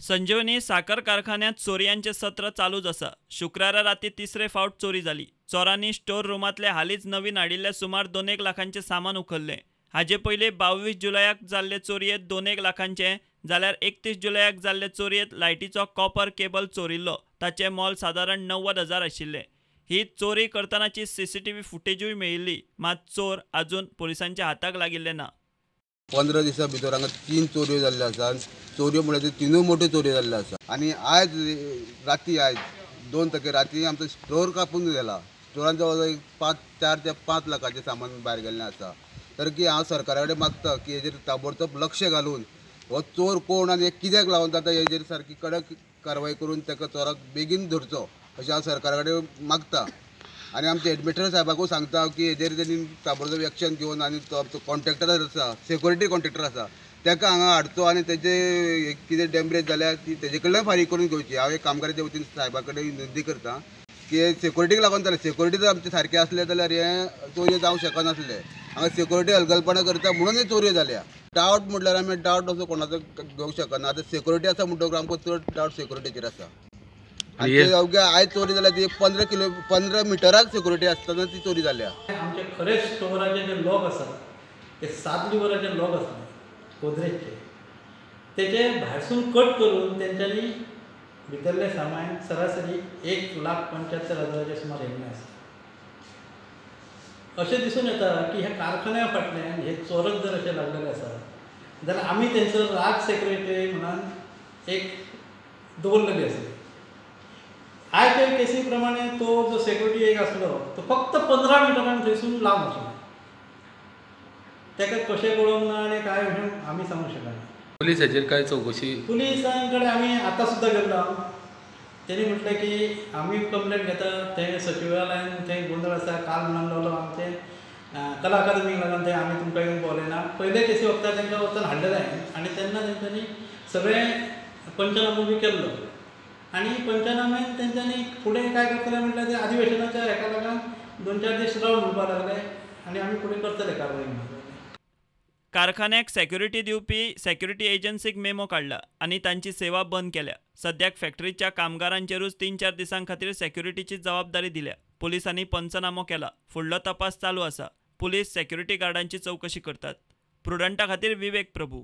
संजीवनी साकर कारखान्यांत चोरयांचें सत्र चालूच आसा. शुक्रारा राती तिसरे फावट चोरी जाली. चोरांनी स्टोर रुमांतलें हालींच नवीन हाडिल्लें सुमार 2 लाखांचें सामान उखल्लें. हाजे पयलीं 22 जुलयाक जाल्ले चोरयेंत 2 लाखांचें जाल्यार 31 जुलयाक जाल्ले चोरयेंत लायटीचो कॉपर केबल चोरिल्लो. ताचें मोल सादारण 90,000 आशिल्लें. ही चोरी करतनाची सीसीटीव्ही फुटेजूय मेळिल्ली, मात चोर अजून पोलिसांच्या हाताक लागिल्ले ना. 15 दिसां भितर हांगा 3 चोरयो जाल्ल्यो आसा. चोरयो म्हळ्यार त्यो 3 मोट्यो चोरयो जाल्ल्यो आसा. आनी आयज राती, आयज 2 तारखे राती आमचो स्टोर कापून गेला. स्टोरान जवळ जवळ 4 ते 5 लाखाचें सामान भायर गेल्लें आसा. तर की हांव सरकारा कडेन मागता की हेजेर ताबडतोब लक्ष घालून हो चोर कोण आनी कित्याक लागून जाता हेजेर सारकी कडक कारवाय करून ताका चोराक बेगीन धरचो अशें हांव सरकारा कडेन मागता. आनी आमचे एडमिनिस्ट्रेटर साहेबाकूय सांगता की हेजेर तेणी ताबडतोब एक्शन घेवन आनी तो आमचो कॉन्ट्रेक्टर आसा, सेक्युरिटी कॉन्ट्रेक्टर आसा, ताका हांगा हाडचो आनी तेजे कितें डॅमेज जाल्या ती तेजे कडल्यान फारीक करून घेवची. हांव एक कामगाराच्या वतीन साहेबा कडेन विनंती करता की सेक्युरिटीक लागून जालें, सेक्युरिटी जर आमचे सारकें आसलें जाल्यार हें चोरयो जावंक शकनासलें. हांगा सेक्युरिटी हलगलपणां करता म्हणून हे चोरयो जाल्या. डावट म्हटल्यार आमी डावट असो कोणाचो घेवंक शकना. आतां सेक्युरिटी आसा म्हणटकूच आमकां चड डावट सेक्युरिटीचेर आसा. आनी अवघ्या आयज चोरी जाल्या ती 15 मिटराक सेक्युरिटी आसतना ती चोरी जाल्या. आमचे खरें स्टोराचे जे लॉक आसात ते 7 लिवराचे लॉक आसले गोदरेजचे, तेचे भायरसून कट करून तेंच्यांनी भितरलें सामान सरासरी 1,75,000 सुमार येल्लें आसा. अशें दिसून येता की ह्या कारखान्या फाटल्यान हे चोरच जर अशें लागलेले आसा जाल्यार आमी तेंचो राज सेक्रेटरी म्हणून एक दवरलेली आसली. आयच्या केसी प्रमाणे तो जो सेक्युरिटी एक आसलो तो फक्त 15 मिटरान थंयसून लांब आसलो. ताका कशें कळोंक ना आनी काय म्हणून आमी सांगूंक शकना. पुलीस हेजेर काय चवकशी? पुलिसां कडेन आमी आतां सुद्दां गेल्लो. तेणी म्हटलें की आमी कंप्लेन घेता, थंय सचिवालयान थंय गोंदळ आसा, काल म्हणून रावलो आमचें कला अकादमीक लागून थंय आमी तुमकां येवन पावले ना. पयले केसी वखदार तांकां वचून हाडलेलें आनी तेन्ना तेंच्यांनी सगळें पंचनामो बी केल्लो. आनी पंचनाम्यान तेंच्यांनी फुडें काय करतले म्हटल्यार ते अधिवेशनाच्या हेका लागून 2-4 दीस राव म्हणपाक लागले आनी आमी फुडें करतले कारवाय. कारखान्याक सेक्युरिटी दिवपी सेक्युरिटी एजन्सीक मेमो काडला आनी तांची सेवा बंद केल्या. सद्याक फॅक्टरीच्या कामगारांचेरूच 3-4 दिसां खातीर सेक्युरिटीची जबाबदारी दिल्या. पुलिसांनी पंचनामो केला, फुडलो तपास चालू आसा. पुलीस सेक्युरिटी गार्डांची चवकशी करतात. प्रुडंटा खातीर विवेक प्रभू.